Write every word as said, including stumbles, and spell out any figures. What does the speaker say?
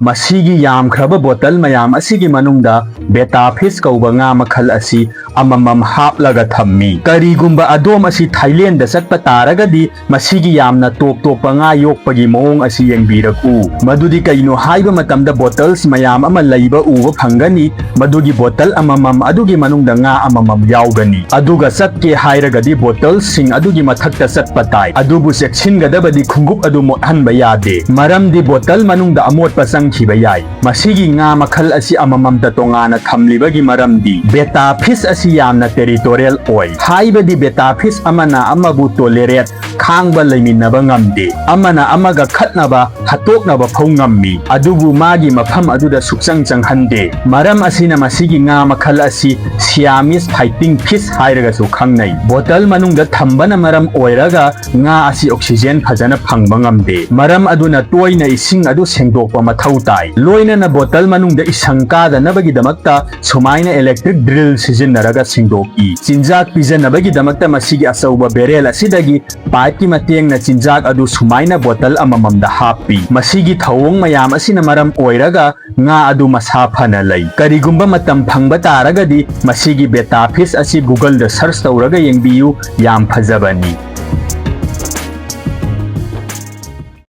ꯃꯁꯤꯒꯤ ꯌꯥꯝꯈ꯭ꯔꯕ ꯕꯣꯇꯜ ꯃꯌꯥꯝ ꯑꯁꯤꯒꯤ ꯃꯅꯨꯡꯗ ꯕꯦꯇꯥ ꯐꯤꯁ ꯀꯧꯕ ꯉꯥ ꯃꯈꯜ ꯑꯁꯤ ꯑꯃꯃꯝ ꯍꯥꯞꯂꯒ ꯊꯝꯃꯤ꯫ ꯀꯔꯤꯒꯨꯝꯕ ꯑꯗꯣꯝ ꯑꯁꯤ ꯊꯥꯏꯂꯦꯟꯗ ꯆꯠꯄ ꯇꯥꯔꯒꯗꯤ, ꯃꯁꯤꯒꯤ ꯌꯥꯝꯅ ꯇꯣꯞ ꯇꯣꯞꯄ ꯉꯥ ꯌꯣꯛꯄꯒꯤ ꯃꯑꯣꯡ ꯑꯁꯤ ꯌꯦꯡꯕꯤꯔꯛꯎ꯫ ꯃꯗꯨꯗꯤ ꯀꯩꯅꯣ ꯍꯥꯏꯕ ꯃꯇꯝꯗ, ꯕꯣꯇꯜꯁ ꯃꯌꯥꯝ ꯑꯃ ꯂꯩꯕ ꯎꯕ ꯐꯪꯒꯅꯤ꯫ ꯃꯗꯨꯒꯤ ꯕꯣꯇꯜ ꯑꯃꯃꯝ ꯑꯗꯨꯒꯤ ꯃꯅꯨꯡꯗ ꯉꯥ ꯑꯃꯃꯝ ꯌꯥꯎꯒꯅꯤ꯫ ꯑꯗꯨꯒ ꯆꯠꯀꯦ ꯍꯥꯏꯔꯒꯗꯤ ꯕꯣꯇꯜꯁꯤꯡ ꯑꯗꯨꯒꯤ ꯃꯊꯛꯇ ꯆꯠꯄ ꯇꯥꯏ꯫ ꯑꯗꯨꯕꯨ ꯆꯦꯛꯁꯤꯟꯒꯗꯕꯗꯤ, ꯈꯣꯡꯎꯞ ꯑꯗꯨ ꯃꯣꯠꯍꯟꯕ ꯌꯥꯗꯦ, ꯃꯔꯝꯗꯤ ꯕꯣꯇꯜ ꯃꯅꯨꯡꯗ ꯑꯃꯣꯠꯄ ꯆꯪꯈꯤꯕ ꯌꯥꯏ꯫ ꯃꯁꯤꯒꯤ ꯉꯥ ꯃꯈꯜ ꯑꯁꯤ ꯑꯃꯃꯝꯇ ꯇꯣꯉꯥꯟꯅ ꯊꯝꯂꯤꯕꯒꯤ ꯃꯔꯝꯗꯤ, ꯕꯦꯇꯥ ꯐꯤꯁ ꯑꯁꯤ ꯌꯥꯝꯅ ꯇꯦꯔꯤꯇꯣꯔꯤꯌꯦꯜ ꯑꯣꯏ꯫ ꯍꯥꯏꯕꯗꯤ, ꯕꯦꯇꯥ ꯐꯤꯁ ꯑꯃꯅ ꯑꯃꯕꯨ ꯇꯣꯂꯦꯔꯦꯠ, ꯈꯥꯡꯕ, ꯂꯩꯃꯤꯟꯅꯕ ꯉꯝꯗꯦ꯫ ꯑꯃꯅ ꯑꯃꯒ ꯈꯠꯅꯕ, ꯍꯥꯠꯇꯣꯛꯅꯕ ꯐꯥꯎ ꯉꯝꯃꯤ꯫ ꯑꯗꯨꯕꯨ ꯃꯥꯒꯤ ꯃꯐꯝ ꯑꯗꯨꯗ ꯁꯨꯛꯆꯪ ꯆꯪꯍꯟꯗꯦ꯫ ꯃꯔꯝ ꯑꯁꯤꯅ ꯃꯁꯤꯒꯤ ꯉꯥ ꯃꯈꯜ ꯑꯁꯤ ꯁꯤꯌꯥꯃꯤꯁ ꯐꯥꯏꯇꯤꯡ ꯐꯤꯁ ꯍꯥꯏꯔꯒꯁꯨ ꯈꯪꯅꯩ꯫ ꯕꯣꯇꯜ ꯃꯅꯨꯡꯗ ꯊꯝꯕꯅ ꯃꯔꯝ ꯑꯣꯏꯔꯒ ꯉꯥ ꯑꯁꯤ ꯑꯣꯛꯁꯤꯖꯦꯟ ꯐꯖꯅ ꯐꯪꯕ ꯉꯝꯗꯦ꯫ ꯃꯔꯝ ꯑꯗꯨꯅ ꯇꯣꯏꯅ ꯏꯁꯤꯡ ꯑꯗꯨ ꯁꯦꯡꯗꯣꯛꯄ ꯃꯊꯧ ꯇꯥꯏ꯫ ꯂꯣꯏꯅꯅ ꯕꯣꯇꯜ ꯃꯅꯨꯡꯗ ꯏꯁꯪ ꯀꯥꯗꯅꯕꯒꯤꯗꯃꯛꯇ ꯁꯨꯃꯥꯏꯅ ꯏꯂꯦꯛꯇ꯭ꯔꯤꯛ ꯗ꯭ꯔꯤꯜ ꯁꯤꯖꯤꯟꯅꯔꯒ ꯁꯦꯡꯗꯣꯛꯏ꯫ ꯆꯤꯟꯖꯥꯛ ꯄꯤꯖꯅꯕꯒꯤꯗꯃꯛꯇ ꯃꯁꯤꯒꯤ ꯑꯆꯧꯕ ꯕꯦꯔꯦꯜ ꯑꯁꯤꯗꯒꯤ ꯄꯥꯏꯞꯀꯤ ꯃꯇꯦꯡꯅ ꯆꯤꯟꯖꯥꯛ ꯑꯗꯨ ꯁꯨꯃꯥꯏꯅ ꯕꯣꯇꯜ ꯑꯃꯃꯝꯗ ꯍꯥꯞꯄꯤ꯫ ꯃꯁꯤꯒꯤ ꯊꯧꯑꯣꯡ ꯃꯌꯥꯝ ꯑꯁꯤꯅ ꯃꯔꯝ ꯑꯣꯏꯔꯒ ꯉꯥ ꯑꯗꯨ ꯃꯁꯥ ꯐꯅ ꯂꯩ꯫ ꯀꯔꯤꯒꯨꯝꯕ ꯃꯇꯝ ꯐꯪꯕ ꯇꯥꯔꯒꯗꯤ, ꯃꯁꯤꯒꯤ ꯕꯦꯇꯥ ꯐꯤꯁ ꯑꯁꯤ Google-ꯗ ꯁꯔꯆ ꯇꯧꯔꯒ ꯌꯦꯡꯕꯤꯌꯨ, ꯌꯥꯝ ꯐꯖꯕꯅꯤ꯫